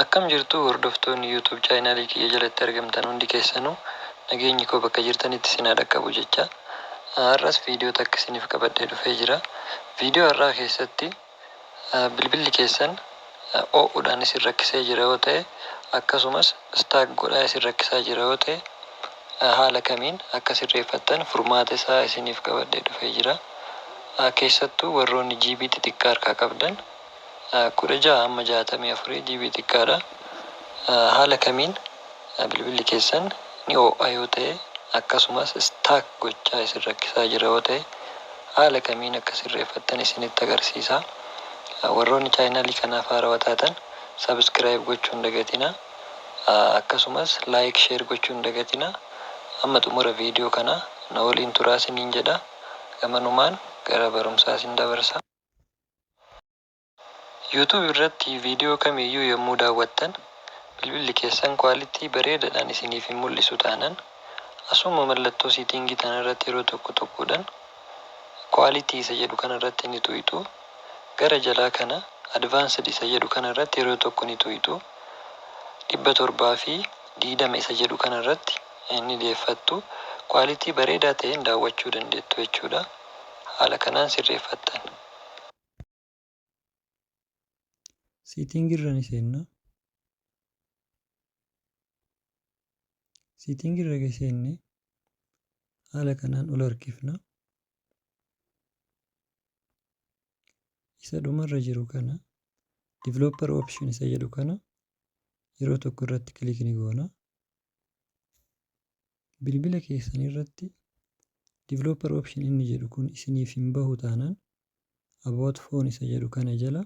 Akkam jirtu hordoftoonni YouTube chaayinaalii kiyya jalatti argamtan hundi keessanuu, nageenyi koo bakka jirtanitti isin haa dhaqqabu jecha, har'as viidiyoo takka isiniif qabadhee dhufee jira. Viidiyoo har'aa keessatti bilbilli keessan oo'uudhaan isin rakkisee jira yoo ta'e, akkasumas stuck godhaa isin rakkisaa jira yoo ta'e, haala kamiin akka sirreeffattan furmaata isaa isiniif qabadhee dhufee jira. Keessattuu warroonni GB xixiqqaa harkaa qabdan, 16 hamma 64 GB xiqqaadha. Haala kamiin bilbilli keessan ni oo'a yoo ta'e, akkasumas stuck gochaa isin rakkisaa jira yoo ta'e, haala kamiin akka sirreeffattan isinitti agarsiisa. Warroonni chaayinaalii kanaaf haarawa taatan subscribe gochuu hin dagatinaa. Akkasumas like, share gochuu hin dagatinaa. Amma xumura viidiyoo kanaa na waliin turaa isiniin jedha. Gamanumaan gara barumsaa isin dabarsa. YouTube irratti viidiyoo kamiiyyuu yommuu daawwattan bilbilli keessan quality bareedadhaan isiniif hin mul'isu taanan, asuma mallattoo setting tana irratti yeroo tokko tuquudhan quality isa jedhu kana irratti ni tuqxu. Gara jalaa kana advanced isa jedhu kana irratti yeroo tokko ni tuqxu. 720 isa jedhu kana irratti ni deeffattu. Quality bareedaa ta'een daawwachuu dandeettu jechuudha. Haala kanaan sirreeffattan. Setting irra ni seenna. Setting irra erga seenne haala kanaan ol harkifna. Isa dhumarra jiru kana, developer option isa jedhu kana, yeroo tokko irratti click ni goona. Bilbila keessan irratti developer option inni jedhu kun isiniif hin bahu taanaan, about phone isa jedhu kana jala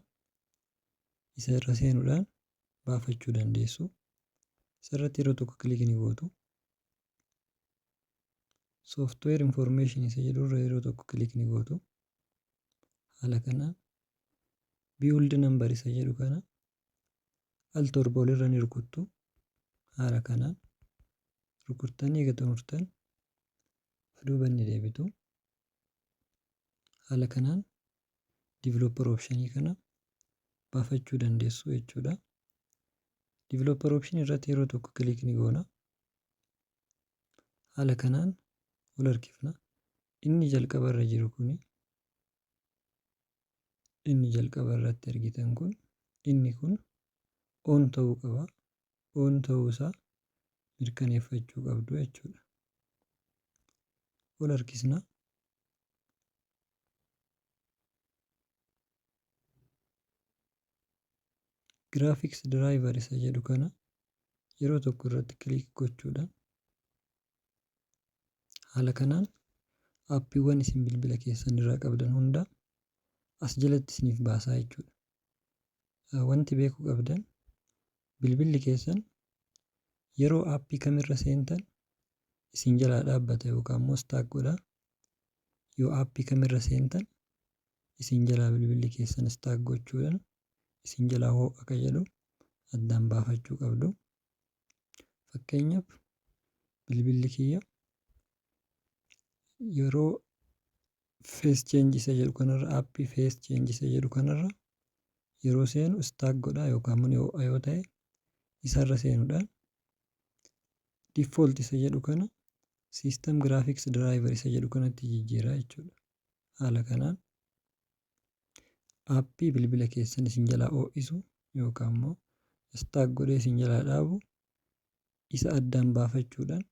isa irra seenuudhaan baafachuu dandeessu. Isa irratti yeroo tokko click ni gootu. Software information isa jedhu irra yeroo tokko click ni gootu. Haala kanaan build number isa jedhu kana al torba olirra ni rukuttu. Haala kanaan rukuttanii eega xumurtan of duuba ni deebitu. Haala kanaan developer optionii kana baafachuu dandeessu jechuudha. Developer option irratti yeroo tokko click ni goona. Haala kanaan ol harkifna. Inni jalqaba irra jiru kuni, inni jalqaba irratti argitan kun, inni kun on ta'uu qaba. On ta'uu isaa mirkaneeffachuu qabdu jechuudha. Ol harkisna. Graphics driver isa jedhu kana yeroo tokko irratti click gochuudhaan haala kanaan aappiiwwan isin bilbila keessan irraa qabdan hunda as jalatti isiniif baasaa jechuudha. Wanti beekuu qabdan, bilbilli keessan yeroo aappii kamirra seentan isin jalaa dhaabbata yookaan immoo stuck godha. Yoo aappii kamirra seentan isin jalaa bilbilli keessan stuck gochuudhaan isin jalaa hoo'a ka jedhu addaan baafachuu qabdu. Fakkeenyaaf, bilbilli kiyya yeroo face change isa jedhu kanarra, aappii face change isa jedhu kanarra yeroo seenu stuck godha yookaan immoo ni ho'a yoo ta'e, isarra seenuudhaan default isa jedhu kana system graphics driver isa jedhu kanatti jijjiiraa jechuudha. Haala kanaan aappii bilbila keessan isin jalaa ho'isu yookaan immoo stuck godhee isin jalaa dhaabu isa addaan baafachuudhaan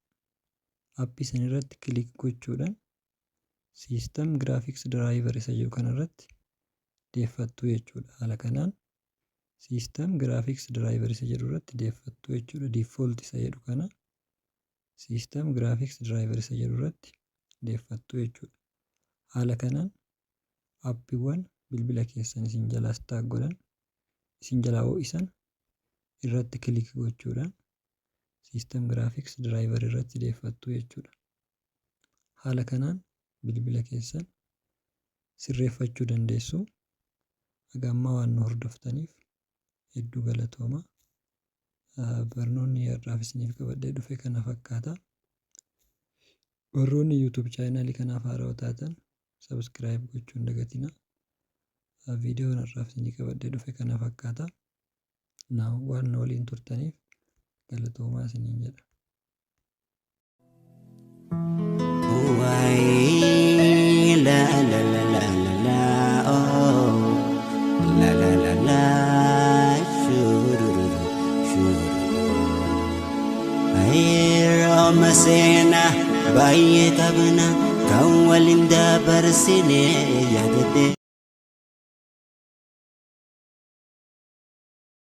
aappii san irratti click gochuudhaan system graphics driver isa jedhu kanarratti deeffattu jechuudha. Haala kanaan system graphics driver isa jedhu irratti deeffattu jechuudha. Default isa jedhu kana system graphics driver isa jedhu irratti deeffattu jechuudha. Haala kanaan aappiiwwan bilbila keessan isin jalaa stuck godhan, isin jalaa ho'isan irratti click gochuudhaan system graphics driver irratti deeffattu jechuudha. Haala kanaan bilbila keessan sirreeffachuu dandeessu. Haga ammaa waan nu hordoftaniif hedduu galatooma. Barnoonni har'aaf isiniif qabadhee dhufe kana fakkaata. Warroonni YouTube chaanaalii kanaaf haarawaa taatan subscribe gochuu hin dagatinaa. Viidiyoon har'aaf isinii qabadhee dhufe kana fakkaata. Na waan na waliin turtaniif galatoomaa isiniin jedha. Why, la la la la la la, oh, la la la la, shururu, shururu. Yeroo seenaa baay'ee qabna kan waliin dabarsine yaadadhe.